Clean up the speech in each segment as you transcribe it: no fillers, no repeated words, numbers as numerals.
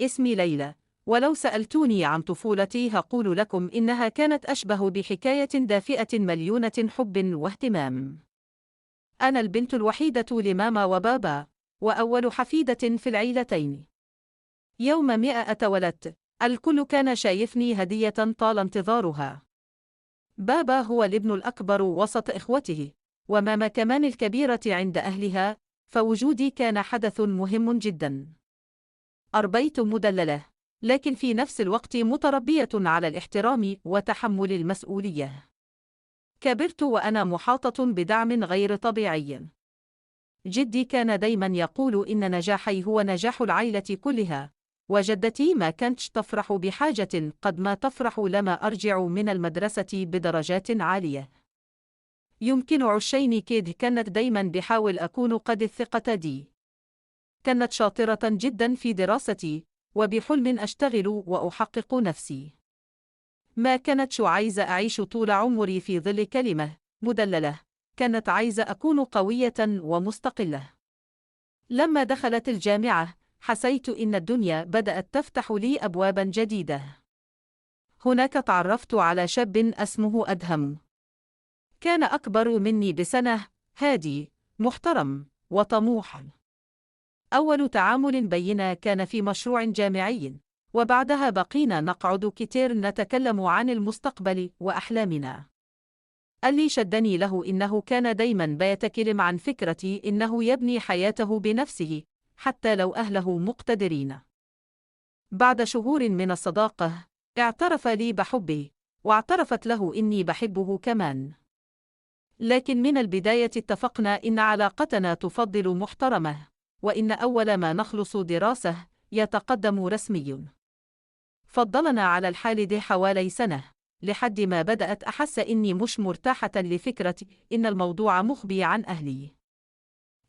اسمي ليلى، ولو سألتوني عن طفولتي هقول لكم إنها كانت أشبه بحكاية دافئة مليونة حب واهتمام. أنا البنت الوحيدة لماما وبابا، وأول حفيدة في العيلتين. يوم 100 اتولدت، الكل كان شايفني هدية طال انتظارها. بابا هو الابن الأكبر وسط إخوته، وماما كمان الكبيرة عند أهلها، فوجودي كان حدث مهم جدا. أربيت مدللة، لكن في نفس الوقت متربية على الاحترام وتحمل المسؤولية. كبرت وأنا محاطة بدعم غير طبيعي. جدي كان دايما يقول إن نجاحي هو نجاح العيلة كلها، وجدتي ما كانتش تفرح بحاجة قد ما تفرح لما أرجع من المدرسة بدرجات عالية. يمكن عشين كيد كانت دايما بحاول أكون قد الثقة دي. كانت شاطرة جدا في دراستي، وبحلم أشتغل وأحقق نفسي. ما كانتش عايزة أعيش طول عمري في ظل كلمة مدللة، كانت عايزة أكون قوية ومستقلة. لما دخلت الجامعة، حسيت إن الدنيا بدأت تفتح لي أبوابا جديدة. هناك تعرفت على شاب اسمه أدهم. كان أكبر مني بسنة، هادي، محترم، وطموح. أول تعامل بينا كان في مشروع جامعي، وبعدها بقينا نقعد كتير نتكلم عن المستقبل وأحلامنا. اللي شدني له إنه كان دايما بيتكلم عن فكرة إنه يبني حياته بنفسه، حتى لو أهله مقتدرين. بعد شهور من الصداقة، اعترف لي بحبي، واعترفت له إني بحبه كمان. لكن من البداية اتفقنا إن علاقتنا تفضل محترمة، وإن أول ما نخلص دراسة يتقدم رسمي. فضلنا على الحال دي حوالي سنة، لحد ما بدأت أحس إني مش مرتاحة لفكرة إن الموضوع مخبي عن أهلي.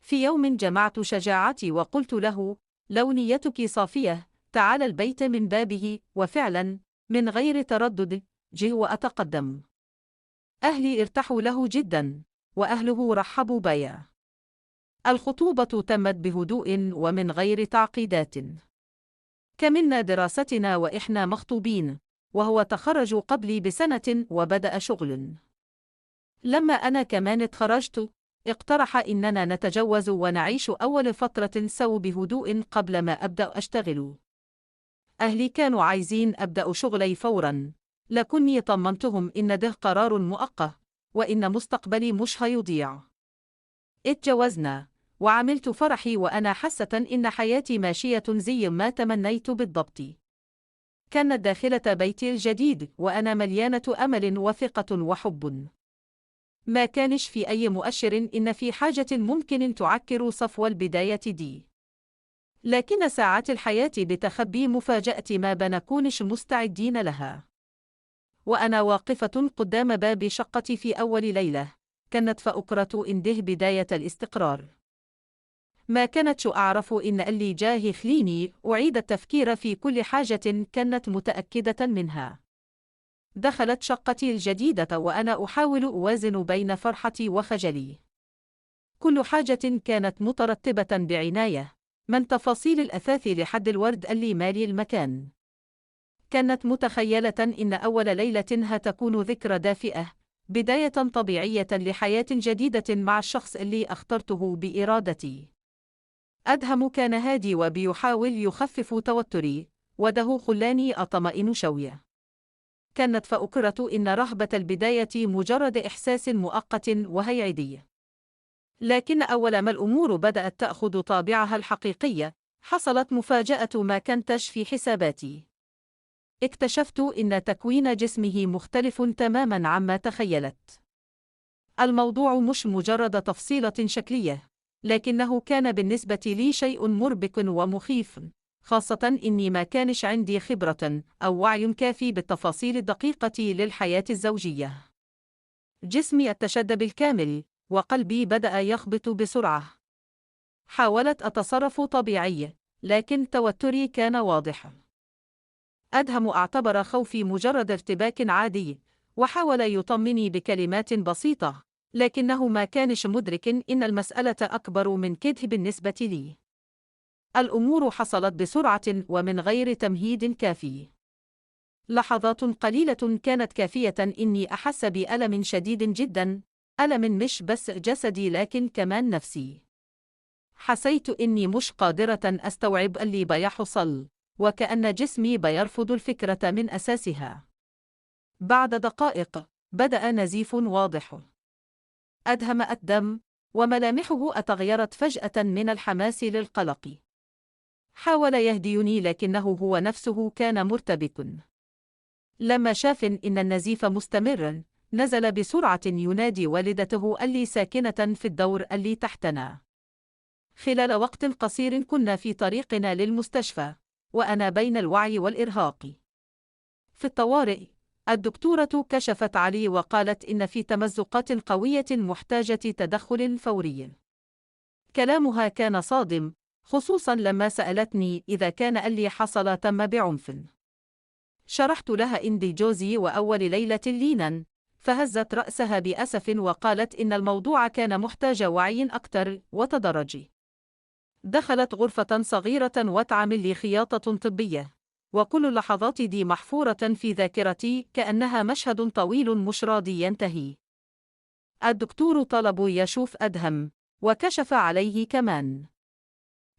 في يوم جمعت شجاعتي وقلت له: لو نيتك صافية، تعال البيت من بابه، وفعلا، من غير تردد، جه وأتقدم. أهلي ارتاحوا له جدا، وأهله رحبوا بيا. الخطوبة تمت بهدوء ومن غير تعقيدات. كملنا دراستنا وإحنا مخطوبين، وهو تخرج قبلي بسنة وبدأ شغل. لما أنا كمان اتخرجت، اقترح إننا نتجوز ونعيش أول فترة سوا بهدوء قبل ما أبدأ أشتغل. أهلي كانوا عايزين أبدأ شغلي فوراً، لكني طمنتهم إن ده قرار مؤقت، وإن مستقبلي مش هيضيع. اتجوزنا، وعملت فرحي وأنا حاسة إن حياتي ماشية زي ما تمنيت بالضبط. كانت داخلة بيتي الجديد وأنا مليانة أمل وثقة وحب. ما كانش في أي مؤشر إن في حاجة ممكن تعكر صفو البداية دي. لكن ساعات الحياة بتخبي مفاجأة ما بنكونش مستعدين لها. وأنا واقفة قدام باب شقتي في أول ليلة، كانت فأكرة إن ده بداية الاستقرار. ما كانتش أعرف إن اللي جاه يخليني أعيد التفكير في كل حاجة كانت متأكدة منها. دخلت شقتي الجديدة وأنا أحاول أوازن بين فرحتي وخجلي. كل حاجة كانت مترتبة بعناية، من تفاصيل الأثاث لحد الورد اللي مالي المكان. كانت متخيلة إن أول ليلة هتكون ذكرى دافئة، بداية طبيعية لحياة جديدة مع الشخص اللي اخترته بإرادتي. أدهم كان هادي وبيحاول يخفف توتري، وده خلاني أطمئن شوية. كانت فأكرة إن رهبة البداية مجرد إحساس مؤقت وهيعدي. لكن أول ما الأمور بدأت تأخذ طابعها الحقيقية، حصلت مفاجأة ما كانتش في حساباتي. اكتشفت إن تكوين جسمه مختلف تماماً عما تخيلت. الموضوع مش مجرد تفصيلة شكلية، لكنه كان بالنسبة لي شيء مربك ومخيف، خاصة إني ما كانش عندي خبرة أو وعي كافي بالتفاصيل الدقيقة للحياة الزوجية. جسمي اتشد بالكامل، وقلبي بدأ يخبط بسرعة. حاولت أتصرف طبيعي، لكن توتري كان واضح. أدهم اعتبر خوفي مجرد ارتباك عادي، وحاول يطمني بكلمات بسيطة، لكنه ما كانش مدرك إن المسألة أكبر من كده بالنسبة لي. الأمور حصلت بسرعة ومن غير تمهيد كافي. لحظات قليلة كانت كافية إني أحس بألم شديد جدا، ألم مش بس جسدي لكن كمان نفسي. حسيت إني مش قادرة أستوعب اللي بيحصل، وكأن جسمي بيرفض الفكرة من أساسها. بعد دقائق بدأ نزيف واضح. أدهم الدم، وملامحه أتغيرت فجأة من الحماس للقلق. حاول يهديني لكنه هو نفسه كان مرتبك. لما شاف إن النزيف مستمر، نزل بسرعة ينادي والدته اللي ساكنة في الدور اللي تحتنا. خلال وقت قصير كنا في طريقنا للمستشفى، وأنا بين الوعي والإرهاق. في الطوارئ، الدكتورة كشفت علي وقالت إن في تمزقات قوية محتاجة تدخل فوري. كلامها كان صادم، خصوصاً لما سألتني إذا كان اللي حصل تم بعنف. شرحت لها إن دي جوزي وأول ليلة لينا، فهزت رأسها بأسف وقالت إن الموضوع كان محتاج وعي أكثر وتدرج. دخلت غرفة صغيرة واتعمل لي خياطة طبية، وكل اللحظات دي محفورة في ذاكرتي كأنها مشهد طويل مش راضي ينتهي. الدكتور طلب يشوف أدهم، وكشف عليه كمان.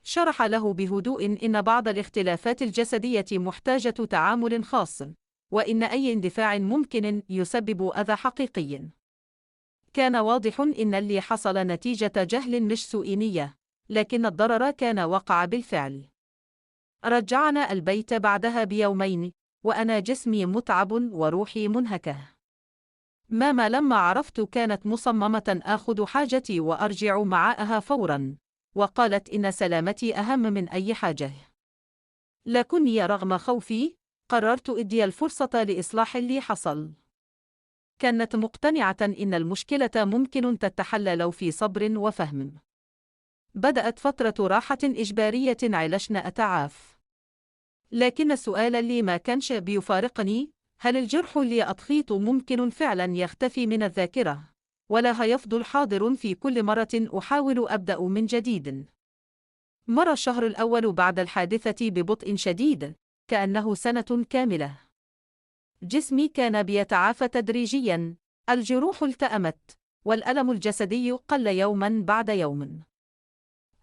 شرح له بهدوء إن بعض الاختلافات الجسدية محتاجة تعامل خاص، وإن أي اندفاع ممكن يسبب أذى حقيقي. كان واضح إن اللي حصل نتيجة جهل مش سوء نية، لكن الضرر كان وقع بالفعل. رجعنا البيت بعدها بيومين، وأنا جسمي متعب وروحي منهكة. ماما لما عرفت كانت مصممة آخذ حاجتي وأرجع معها فوراً، وقالت إن سلامتي أهم من أي حاجة. لكني رغم خوفي قررت أدي الفرصة لإصلاح اللي حصل. كانت مقتنعة إن المشكلة ممكن تتحل لو في صبر وفهم. بدأت فترة راحة إجبارية علشان أتعاف. لكن السؤال اللي ما كانش بيفارقني، هل الجرح اللي أتخيط ممكن فعلا يختفي من الذاكرة؟ ولا هيفضل حاضر في كل مرة أحاول أبدأ من جديد؟ مر الشهر الأول بعد الحادثة ببطء شديد، كأنه سنة كاملة. جسمي كان بيتعافى تدريجيا، الجروح التأمت، والألم الجسدي قل يوما بعد يوم.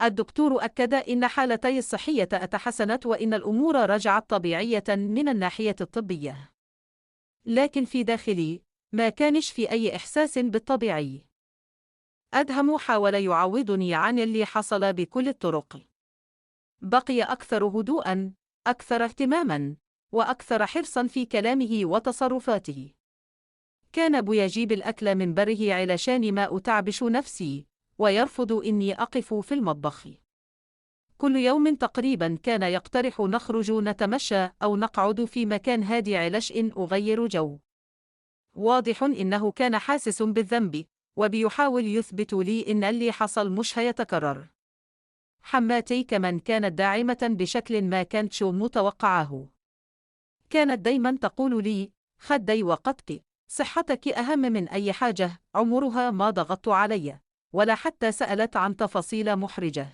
الدكتور أكد إن حالتي الصحية تحسنت وإن الأمور رجعت طبيعية من الناحية الطبية. لكن في داخلي ما كانش في أي إحساس بالطبيعي. أدهم حاول يعوضني عن اللي حصل بكل الطرق. بقي أكثر هدوءًا، أكثر اهتمامًا، وأكثر حرصًا في كلامه وتصرفاته. كان بيجيب الأكل من بره علشان ما أتعبش نفسي، ويرفض إني أقف في المطبخ. كل يوم تقريبًا كان يقترح نخرج نتمشى أو نقعد في مكان هادي علشان أغير جو. واضح إنه كان حاسس بالذنب، وبيحاول يثبت لي إن اللي حصل مش هيتكرر. حماتي كمان كانت داعمة بشكل ما كانتش متوقعاه. كانت دايما تقول لي: خدي وقتك، صحتك أهم من أي حاجة. عمرها ما ضغطت علي، ولا حتى سألت عن تفاصيل محرجة.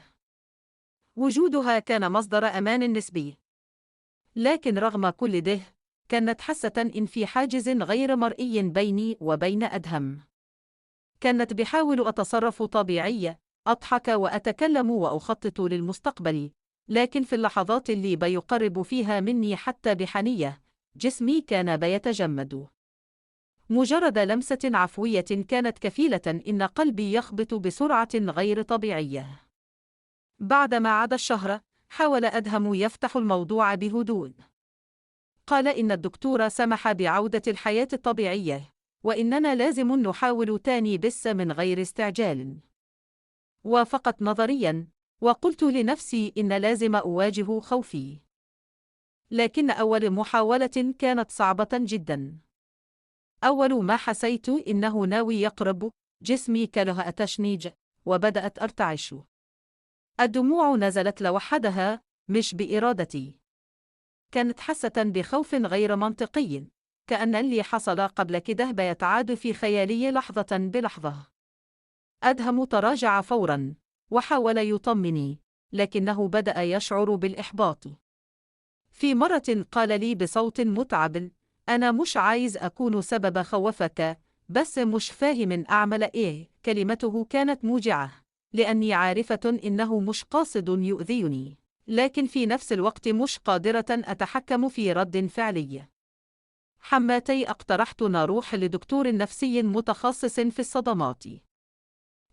وجودها كان مصدر أمان نسبي. لكن رغم كل ده، كانت حاسة إن في حاجز غير مرئي بيني وبين أدهم. كانت بحاول أتصرف طبيعية، أضحك وأتكلم وأخطط للمستقبل، لكن في اللحظات اللي بيقرب فيها مني حتى بحنية، جسمي كان بيتجمد. مجرد لمسة عفوية كانت كفيلة إن قلبي يخبط بسرعة غير طبيعية. بعدما عدا الشهر، حاول أدهم يفتح الموضوع بهدوء. قال إن الدكتور سمح بعودة الحياة الطبيعية، وإننا لازم نحاول تاني بس من غير استعجال. وافقت نظرياً، وقلت لنفسي إن لازم أواجه خوفي. لكن أول محاولة كانت صعبة جداً. أول ما حسيت إنه ناوي يقرب، جسمي كله أتشنيج، وبدأت أرتعش. الدموع نزلت لوحدها، مش بإرادتي. كانت حاسة بخوف غير منطقي، كأن اللي حصل قبل كده بيتعاد في خيالي لحظة بلحظة. أدهم تراجع فوراً، وحاول يطمني، لكنه بدأ يشعر بالإحباط. في مرة قال لي بصوت متعب: أنا مش عايز أكون سبب خوفك، بس مش فاهم أعمل إيه. كلمته كانت موجعة، لأني عارفة إنه مش قاصد يؤذيني، لكن في نفس الوقت مش قادرة أتحكم في رد فعلي. حماتي اقترحت نروح لدكتور نفسي متخصص في الصدمات.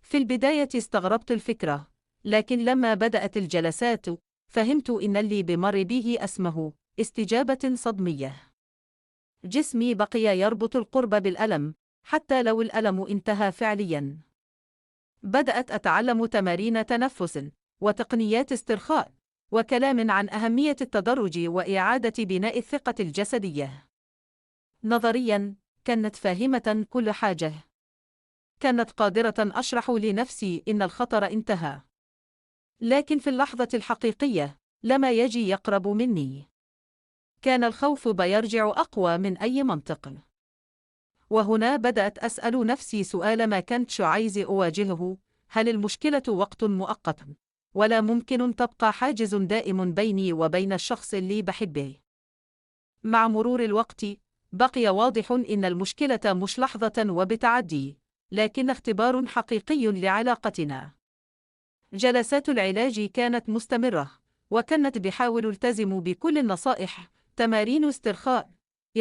في البداية استغربت الفكرة، لكن لما بدأت الجلسات فهمت إن اللي بمر به اسمه استجابة صدمية. جسمي بقي يربط القرب بالألم، حتى لو الألم انتهى فعلياً. بدأت أتعلم تمارين تنفس وتقنيات استرخاء وكلام عن أهمية التدرج وإعادة بناء الثقة الجسدية. نظرياً كانت فاهمة كل حاجة. كانت قادرة أشرح لنفسي إن الخطر انتهى. لكن في اللحظة الحقيقية لما يجي يقرب مني، كان الخوف بيرجع أقوى من أي منطق. وهنا بدأت أسأل نفسي سؤال ما كنتش عايز أواجهه: هل المشكلة وقت مؤقت، ولا ممكن تبقى حاجز دائم بيني وبين الشخص اللي بحبه؟ مع مرور الوقت بقي واضح إن المشكلة مش لحظة وبتعدي، لكن اختبار حقيقي لعلاقتنا. جلسات العلاج كانت مستمرة، وكانت بحاول التزم بكل النصائح: تمارين استرخاء،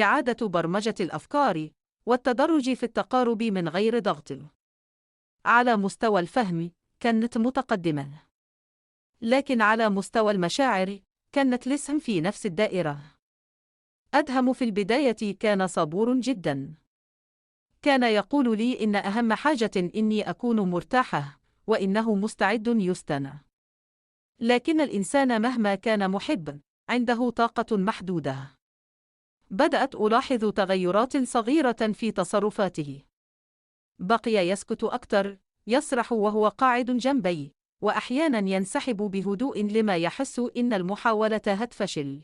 إعادة برمجة الأفكار، والتدرج في التقارب من غير ضغط. على مستوى الفهم كانت متقدمة، لكن على مستوى المشاعر كانت لسه في نفس الدائرة. أدهم في البداية كان صبور جدا. كان يقول لي إن أهم حاجة إني أكون مرتاحة، وإنه مستعد يستنى. لكن الإنسان مهما كان محب عنده طاقة محدودة. بدأت ألاحظ تغيرات صغيرة في تصرفاته. بقي يسكت أكثر، يسرح وهو قاعد جنبي، وأحيانا ينسحب بهدوء لما يحس إن المحاولة هتفشل.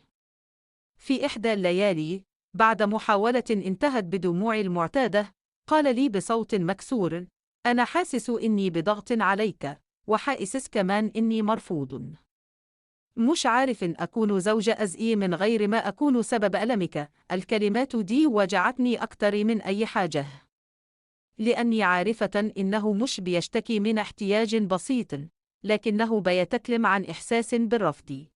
في إحدى الليالي، بعد محاولة انتهت بدموعي المعتادة، قال لي بصوت مكسور: أنا حاسس إني بضغط عليك، وحاسس كمان إني مرفوض. مش عارف أكون زوجة أزئي من غير ما أكون سبب ألمك. الكلمات دي وجعتني أكتر من أي حاجة، لأني عارفة إنه مش بيشتكي من احتياج بسيط، لكنه بيتكلم عن إحساس بالرفض.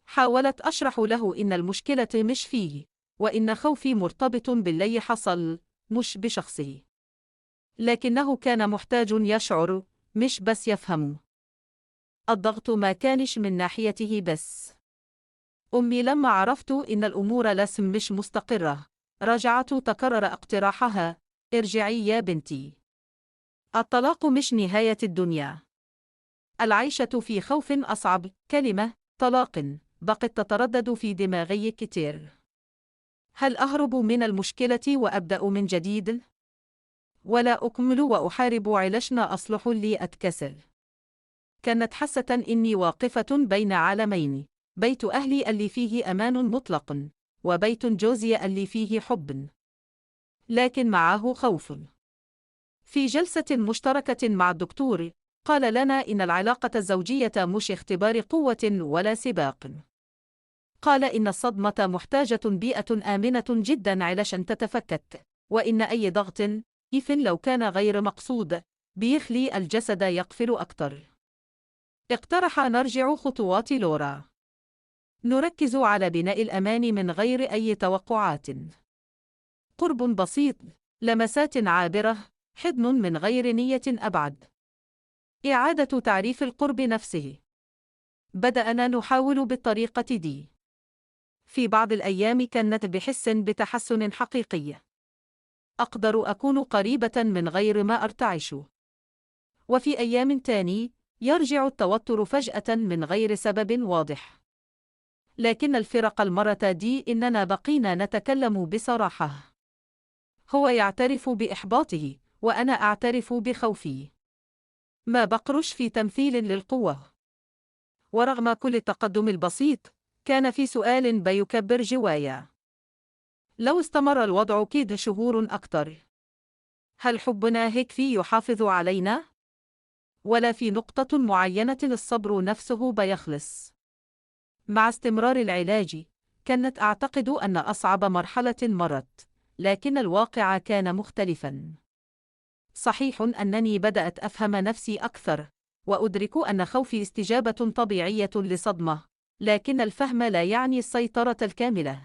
حاولت أشرح له إن المشكلة مش فيه، وإن خوفي مرتبط باللي حصل مش بشخصه. لكنه كان محتاج يشعر، مش بس يفهم. الضغط ما كانش من ناحيته بس. أمي لما عرفت إن الأمور لسه مش مستقرة، رجعت تكرر اقتراحها: ارجعي يا بنتي. الطلاق مش نهاية الدنيا. العيشة في خوف أصعب. كلمة طلاق بقت تتردد في دماغي كتير. هل أهرب من المشكلة وأبدأ من جديد؟ ولا أكمل وأحارب علشان أصلح اللي أتكسر؟ كانت حاسة إني واقفة بين عالمين: بيت أهلي اللي فيه أمان مطلق، وبيت جوزي اللي فيه حب، لكن معه خوف. في جلسة مشتركة مع الدكتور، قال لنا إن العلاقة الزوجية مش اختبار قوة ولا سباق. قال إن الصدمة محتاجة بيئة آمنة جدا علشان تتفكك، وإن أي ضغط، إذن لو كان غير مقصود، بيخلي الجسد يقفل أكتر. اقترح نرجع خطوات لورا، نركز على بناء الأمان من غير أي توقعات. قرب بسيط، لمسات عابرة، حضن من غير نية أبعد. إعادة تعريف القرب نفسه. بدأنا نحاول بالطريقة دي. في بعض الأيام كانت بحس بتحسن حقيقي. أقدر أكون قريبة من غير ما أرتعش. وفي أيام تاني يرجع التوتر فجأة من غير سبب واضح. لكن الفرق المرة دي إننا بقينا نتكلم بصراحة. هو يعترف بإحباطه، وأنا أعترف بخوفي. ما بقرش في تمثيل للقوة. ورغم كل التقدم البسيط، كان في سؤال بيكبر جوايا: لو استمر الوضع كده شهور أكتر، هل حبنا هيك في يحافظ علينا؟ ولا في نقطة معينة الصبر نفسه بيخلص. مع استمرار العلاج، كنت أعتقد أن أصعب مرحلة مرت، لكن الواقع كان مختلفاً. صحيح أنني بدأت أفهم نفسي أكثر، وأدرك أن خوفي استجابة طبيعية لصدمة، لكن الفهم لا يعني السيطرة الكاملة.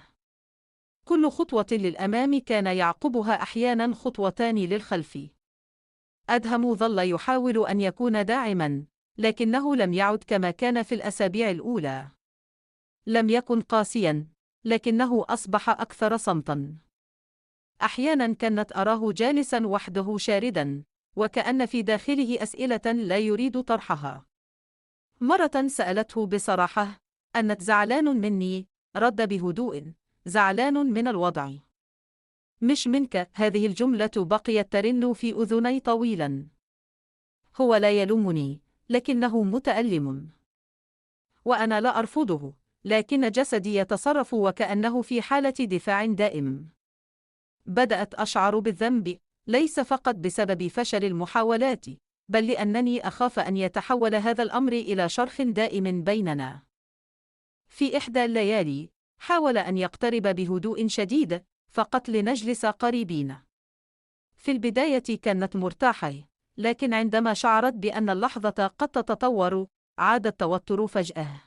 كل خطوة للأمام كان يعقبها أحياناً خطوتان للخلف. أدهم ظل يحاول أن يكون داعماً، لكنه لم يعد كما كان في الأسابيع الأولى. لم يكن قاسياً، لكنه أصبح أكثر صمتاً. أحياناً كانت أراه جالساً وحده شارداً، وكأن في داخله أسئلة لا يريد طرحها. مرة سألته بصراحة: أنت زعلان مني؟ رد بهدوء: زعلان من الوضع، مش منك. هذه الجملة بقيت ترن في أذني طويلاً. هو لا يلومني، لكنه متألم، وأنا لا أرفضه، لكن جسدي يتصرف وكأنه في حالة دفاع دائم. بدأت أشعر بالذنب، ليس فقط بسبب فشل المحاولات، بل لأنني أخاف أن يتحول هذا الأمر إلى شرخ دائم بيننا. في إحدى الليالي، حاول أن يقترب بهدوء شديد، فقط لنجلس قريبين. في البداية كانت مرتاحة، لكن عندما شعرت بأن اللحظة قد تتطور، عاد التوتر فجأة.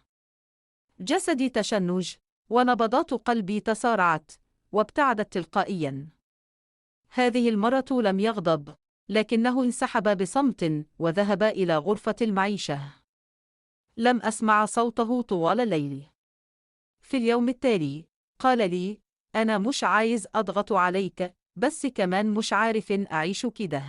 جسدي تشنج، ونبضات قلبي تسارعت، وابتعدت تلقائياً. هذه المرة لم يغضب، لكنه انسحب بصمت وذهب إلى غرفة المعيشة. لم أسمع صوته طوال الليل. في اليوم التالي، قال لي: أنا مش عايز أضغط عليك، بس كمان مش عارف أعيش كده.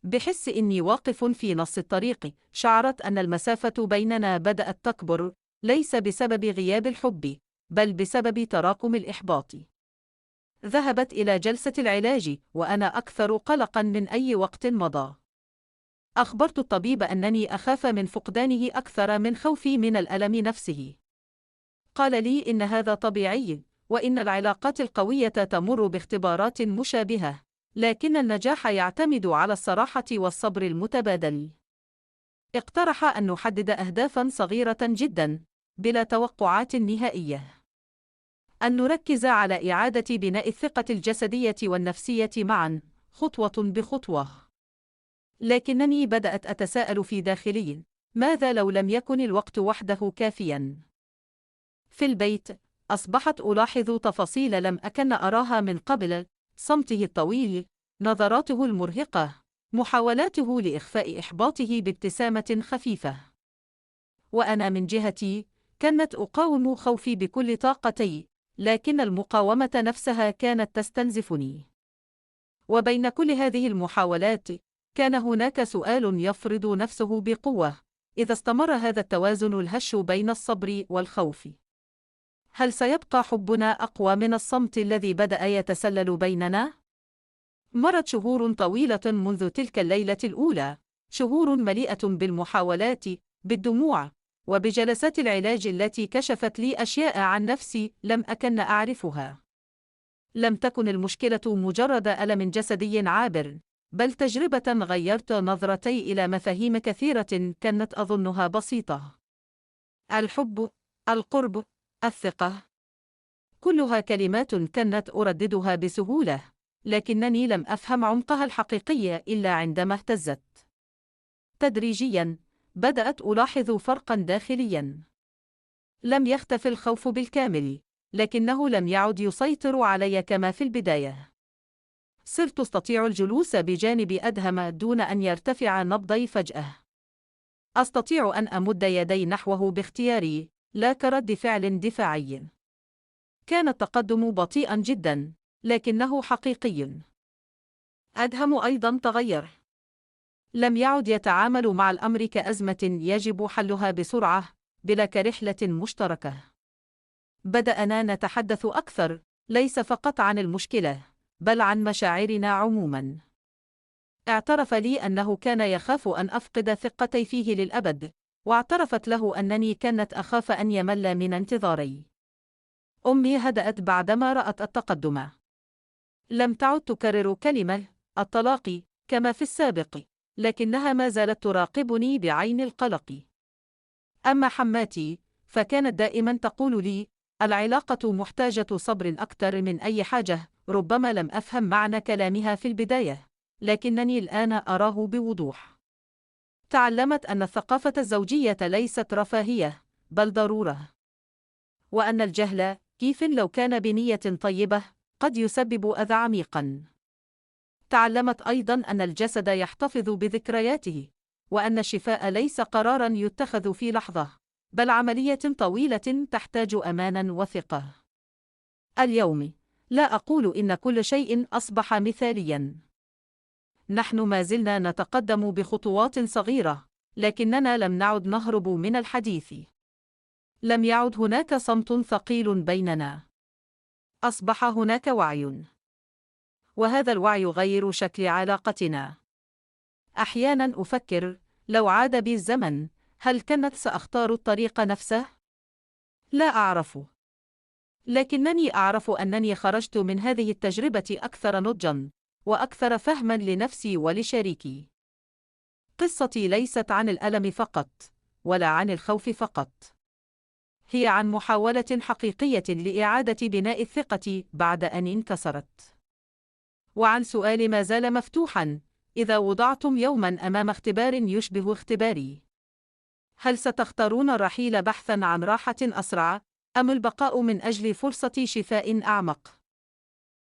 بحس إني واقف في نص الطريق. شعرت أن المسافة بيننا بدأت تكبر، ليس بسبب غياب الحب، بل بسبب تراكم الإحباط. ذهبت إلى جلسة العلاج وأنا أكثر قلقاً من أي وقت مضى. أخبرت الطبيب أنني أخاف من فقدانه أكثر من خوفي من الألم نفسه. قال لي إن هذا طبيعي، وإن العلاقات القوية تمر باختبارات مشابهة، لكن النجاح يعتمد على الصراحة والصبر المتبادل. اقترح أن نحدد أهدافاً صغيرة جداً، بلا توقعات نهائية. أن نركز على إعادة بناء الثقة الجسدية والنفسية معاً، خطوة بخطوة. لكنني بدأت أتساءل في داخلي: ماذا لو لم يكن الوقت وحده كافياً؟ في البيت، أصبحت ألاحظ تفاصيل لم أكن أراها من قبل: صمته الطويل، نظراته المرهقة، محاولاته لإخفاء إحباطه بابتسامة خفيفة. وأنا من جهتي، كانت أقاوم خوفي بكل طاقتي، لكن المقاومة نفسها كانت تستنزفني. وبين كل هذه المحاولات، كان هناك سؤال يفرض نفسه بقوة: إذا استمر هذا التوازن الهش بين الصبر والخوف، هل سيبقى حبنا أقوى من الصمت الذي بدأ يتسلل بيننا؟ مرت شهور طويلة منذ تلك الليلة الأولى، شهور مليئة بالمحاولات، بالدموع، وبجلسات العلاج التي كشفت لي أشياء عن نفسي لم أكن أعرفها. لم تكن المشكلة مجرد ألم جسدي عابر، بل تجربة غيرت نظرتي إلى مفاهيم كثيرة كانت أظنها بسيطة. الحب، القرب، الثقة، كلها كلمات كانت أرددها بسهولة، لكنني لم أفهم عمقها الحقيقي إلا عندما اهتزت. تدريجياً بدأت ألاحظ فرقاً داخلياً. لم يختف الخوف بالكامل، لكنه لم يعد يسيطر علي كما في البداية. صرت أستطيع الجلوس بجانب أدهم دون أن يرتفع نبضي فجأة. أستطيع أن أمد يدي نحوه باختياري، لا كرد فعل دفاعي. كان التقدم بطيئاً جداً، لكنه حقيقي. أدهم أيضاً تغير. لم يعد يتعامل مع الأمر كأزمة يجب حلها بسرعة، بل كرحلة مشتركة. بدأنا نتحدث أكثر، ليس فقط عن المشكلة، بل عن مشاعرنا عموماً. اعترف لي أنه كان يخاف أن أفقد ثقتي فيه للأبد، واعترفت له أنني كانت أخاف أن يمل من انتظاري. أمي هدأت بعدما رأت التقدم. لم تعد تكرر كلمة الطلاق كما في السابق، لكنها ما زالت تراقبني بعين القلق. أما حماتي، فكانت دائما تقول لي: العلاقة محتاجة صبر أكثر من أي حاجة. ربما لم أفهم معنى كلامها في البداية، لكنني الآن أراه بوضوح. تعلمت أن الثقافة الزوجية ليست رفاهية، بل ضرورة، وأن الجهل، كيف لو كان بنية طيبة، قد يسبب أذى عميقا. تعلمت أيضا أن الجسد يحتفظ بذكرياته، وأن الشفاء ليس قرارا يتخذ في لحظة، بل عملية طويلة تحتاج أمانا وثقة. اليوم، لا أقول إن كل شيء أصبح مثاليا. نحن ما زلنا نتقدم بخطوات صغيرة، لكننا لم نعد نهرب من الحديث. لم يعد هناك صمت ثقيل بيننا. أصبح هناك وعي، وهذا الوعي غير شكل علاقتنا. أحيانا أفكر، لو عاد بي الزمن، هل كنت سأختار الطريق نفسه؟ لا أعرف. لكنني أعرف أنني خرجت من هذه التجربة أكثر نضجاً، وأكثر فهماً لنفسي ولشريكي. قصتي ليست عن الألم فقط، ولا عن الخوف فقط. هي عن محاولة حقيقية لإعادة بناء الثقة بعد أن انكسرت. وعن سؤال ما زال مفتوحاً: إذا وضعتم يوماً أمام اختبار يشبه اختباري، هل ستختارون الرحيل بحثاً عن راحة أسرع، أم البقاء من أجل فرصة شفاء أعمق؟